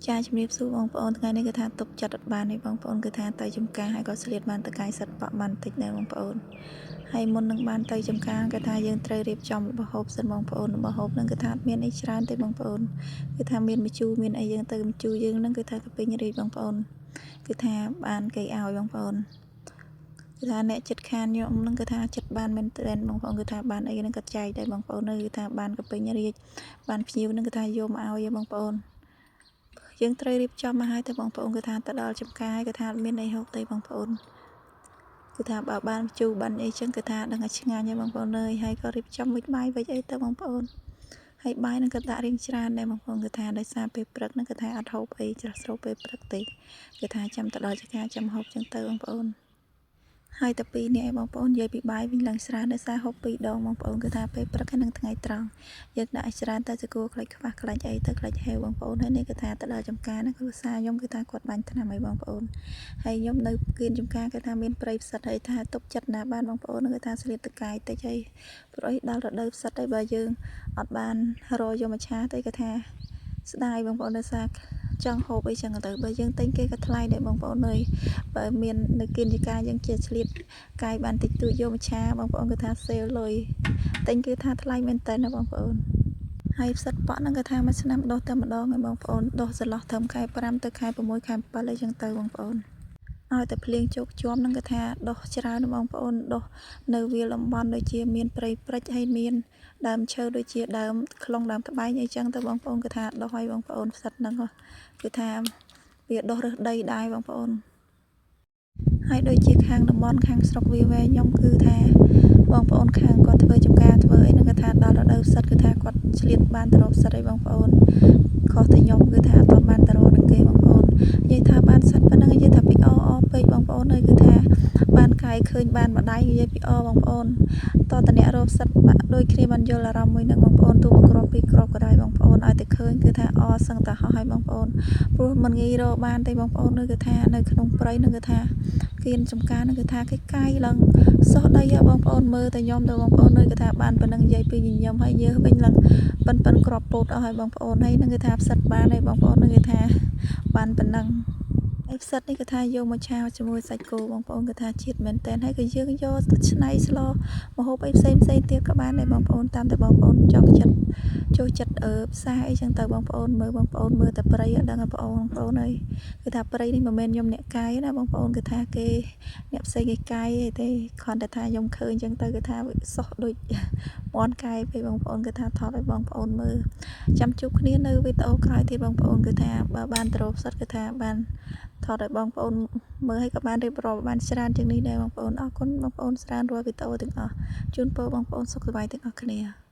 ចាជំរាបសួរបងប្អូនថ្ងៃនេះគឺថាទុកចិត្តអត់បានទេបងប្អូនគឺថាទៅចំការហើយក៏ស្លៀតបានតកាយសិតប៉ក់បានតិចដែរបងប្អូនហើយមុននឹងបានទៅចំការគឺថាយើងត្រូវរៀបចំរបស់ហូបសិនបងប្អូនរបស់ហូបនឹងគឺថាអត់មានអីច្រើនទេបងប្អូនគឺថាមានម្ជូរមានអីយើងទៅម្ជូរយើងនឹងគឺថាកពេញរាជបងប្អូនគឺថាបានគេឲ្យបងប្អូនគឺថាអ្នកចិត្តខានខ្ញុំនឹងគឺថាចិត្តបានមែនទែនបងប្អូនគឺថាបានអីនឹងក៏ចែកដែរបងប្អូនគឺថាបានកពេញរាជបានភ្ញៀវនឹងគឺថាយកមកឲ្យបងប្អូនយើងត្រូវរៀបចំមកឲ្យទៅបងប្អូនគឺថាទៅដល់ចំការគឺថាអត់មានអីហូបទេបងប្អូនគឺថាបើបានជូរបានអីចឹងគឺថាដឹងតែឆ្ងាញ់ហើយបងប្អូនអើយហើយក៏រៀបចំវិចបាយវិចអីទៅបងប្អូនហើយបាយនឹងក៏ដាក់រៀងច្រើនដែរបងប្អូនគឺថាដោយសារពេលព្រឹកនឹងគឺថាអត់ហូបអីច្រាស់ស្រូបពេលព្រឹកទេគឺថាចាំទៅដល់ចំការចាំហូបចឹងទៅបងប្អូនហើយតែពីរនេះឯងបងប្អូននិយាយពីបាយវិញឡើងច្រើនដោយសារហូបពីរដងបងប្អូនគឺថាពេលព្រឹកហើយនឹងថ្ងៃត្រង់យើងដាក់ឲ្យច្រើនតែសកួរខ្លាច់ខ្វះខ្លាច់អីទៅខ្លាច់ហេវបងប្អូនហើយនេះគឺថាទៅដល់ចំការហ្នឹងគ្រួសារខ្ញុំគឺថាគាត់បាញ់ថ្នាំឲ្យបងប្អូនហើយខ្ញុំនៅគៀនចំការគឺថាមានព្រៃផ្សិតហើយថាទុកចិត្តណាបានបងប្អូនគឺថាស្លៀកតកាយតិចហើយព្រោះអីដល់រដូវផ្សិតហើយបើយើងអត់បានរកយកមកឆាទេគឺថាស្ដាយបងប្អូនដោយសារចង់ហូបអីចឹងទៅបើយើងទិញគេក៏ថ្លៃដែរបងប្អូនអើយបើមាននៅគៀនចការយើងជាឆ្លៀតកាយបានតិចតួចយកមកឆាបងប្អូនគឺថាសេលលុយទិញគឺថាថ្លៃមែនតើណាបងប្អូនហើយផ្សិតប៉ក់ហ្នឹងគឺថាមួយឆ្នាំដុះតែម្ដងឯងបងប្អូនដុះចន្លោះត្រឹមខែ5ទៅខែ6ខែ7អីចឹងទៅបងប្អូនឲ្យតែភ្លៀងជោគជាំហ្នឹងគឺថាដុះច្រើនបងប្អូនដុះនៅវាលតំបន់ដូចជាមានព្រៃព្រិចហើយមានដើមឈើដូចជាដើមខ្លុងដើមត្បែងអីចឹងទៅបងប្អូនគឺថាដុះឲ្យបងប្អូនផ្សិតហ្នឹងគឺថាវាដុះរើសដីដែរបងប្អូនហើយដូចជាខាងតំបន់ខាងស្រុកវាវែងខ្ញុំគឺថាបងប្អូនខាងគាត់ធ្វើចំការធ្វើអីហ្នឹងគឺថាដល់រដូវផ្សិតគឺថាគាត់ឆ្លៀតបានទៅរកផ្សិតអីបងប្អូនខុសតែខ្ញុំគឺថាអត់បានទៅរកនឹងគេបងប្អូននិយាយថាបានសិតប៉ុណ្ណឹងនិយាយថាពីអអពេកបងប្អូនអើយគឺថាបានកាយឃើញបានម្ដាយនិយាយពីអបងប្អូនតតអ្នករកផ្សិតបាក់ដូចគ្នាបានយល់អារម្មណ៍មួយនឹងបងប្អូនទូមួយគ្រាប់ពីរគ្រាប់ក៏ដោយបងប្អូនឲ្យតែឃើញគឺថាអសឹងតែហោះឲ្យបងប្អូនព្រោះមិនងាយរកបានទេបងប្អូនគឺថានៅក្នុងព្រៃនឹងគឺថាគៀនចំការនឹងគឺថាគេកាយឡើងសោះដីហ៎បងប្អូនមើលតែខ្ញុំទៅបងប្អូនគឺថាបានប៉ុណ្ណឹងនិយាយពីញញឹមហើយយើវិញឡើងប៉ិនប៉ិនក្របពោតអស់ហើយបងប្អូនហើយនឹងគឺថាផ្សិតបានហើយបងប្អូននឹងគឺថាបានប៉ុណ្ណឹងហើយផ្សិតនេះគឺថាយកមកឆាជាមួយសាច់គោបងប្អូនគឺថាជាតិមែនតើហើយក៏យើងយកទៅឆ្នៃស្លម្ហូបអីផ្សេងផ្សេងទៀតក៏បានដែរបងប្អូនតាមតែបងប្អូនចង់ចិត្តចូលចិត្តអឺផ្សារអីចឹងទៅបងប្អូនមើលបងប្អូនមើលតែព្រៃអត់ដឹងបងប្អូនបងប្អូនអើយគឺថាព្រៃនេះមិនមែនខ្ញុំអ្នកកាយណាបងប្អូនគឺថាគេអ្នកផ្សេងគេកាយទេគ្រាន់តែថាខ្ញុំឃើញចឹងទៅគឺថាសោះដូចមន់កាយពេកបងប្អូនគឺថាថតឲ្យបងប្អូនមើលចាំជួបគ្នានៅវីដេអូក្រោយទៀតបងប្អូនគឺថាបើបានត្រោផ្សិតគឺថាបានថតឲ្យបងប្អូនមើលឲ្យក៏បានរៀបរាប់បានច្រើនជាងនេះដែរបងប្អូនអរគុណបងប្អូនច្រើនរាល់វីដេអូទាំងអស់ជូនពរបងប្អូនសុខសប្បាយទាំងអស់គ្នា។